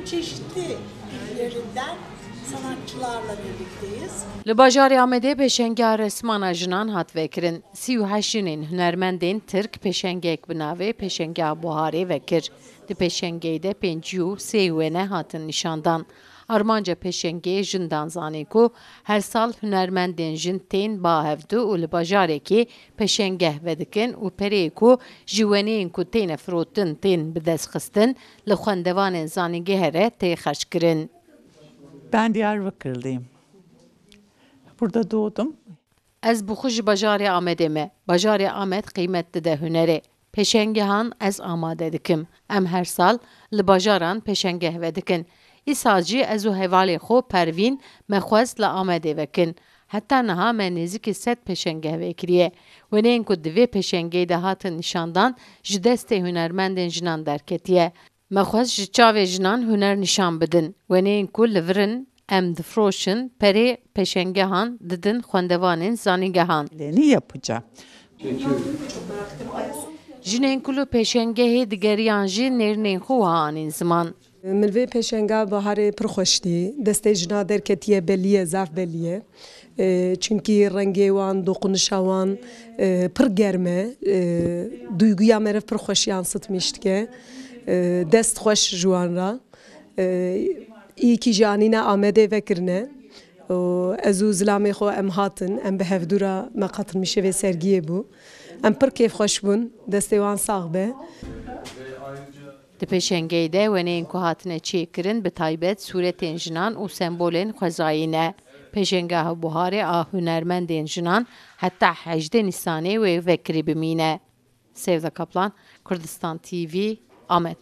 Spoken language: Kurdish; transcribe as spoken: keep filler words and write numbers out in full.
Çeşitli illerinden sanatçılarla birlikteyiz. Li bajarê Amedê pêşengeha resmana jinan hat vekirin. Sî û heşt jinên hunermendên Tirk pêşengek bi navê Pêşengeha Buharê vekir. Di pêşengeyê de pêncî û sê wêne hatin nîşandan. Armanca pêşengeyê jin dan zanîn ku her sal hunermendên jin tên ba hevdu û li bajarekê pêşengeh vedikin û pereyê ku ji wêneyên ku têne firotin tên bidestxistin, li xwendevanên zanîngehê re tê xerckirin. Ben Diyarbakırlıyım. Burada doğdum. Ez bi xwe ji bajarê Amedê me. Bajarê Amed qîmet dide hunerê. Pêşengehan ez amade dikim. Em her sal li bajaran pêşengeh vedikin. Îsal jî ez û hevalê xwe Pervîn me xwest li Amedê vekin. Heta niha me nêzîkî sed pêşengeh vekiriye. Wêneyên ku di vê pêşengeyê de hatin nîşandan ji destê hunermendên jinan derketiye. Me xwest ji çavê jinan huner nîşan bidin. Wêneyên ku li vir in, em difiroşin, perê pêşengehan didin xwendevanên zanîngehan. Leni yapacağım. Jinên ku li pêşengehê digeriyan jî nêrînên xwe wiha anîn ziman. Min vê pêşenga Baharê pir xweş dî. Destê jina derketiye belî ye, zaf belî ye. E, çimkî rengê wan, doqunişa wan e, pir germ e. E, duyguya meriv pir xweş yansıtmîş dike. E, dest xweş ji wan re. E, î kî ji anîne Amedê vekirine. Û ez û zilamê xwe em hatin, em bi hevdû re me qatilmîşê vê sergiyê bû. Em pir kêfxweş bûn. Destê wan sax be. Di pêşengeyê de wêneyên ku hatine çêkirin bi taybet sûretên jinan û sembolên xwezayî ne. Pêşengeha Buharê a hunermendên jinan heta hejdê Nîsanê wê vekirî bimîne. Sevda Kaplan, Kurdistan T V, Amed.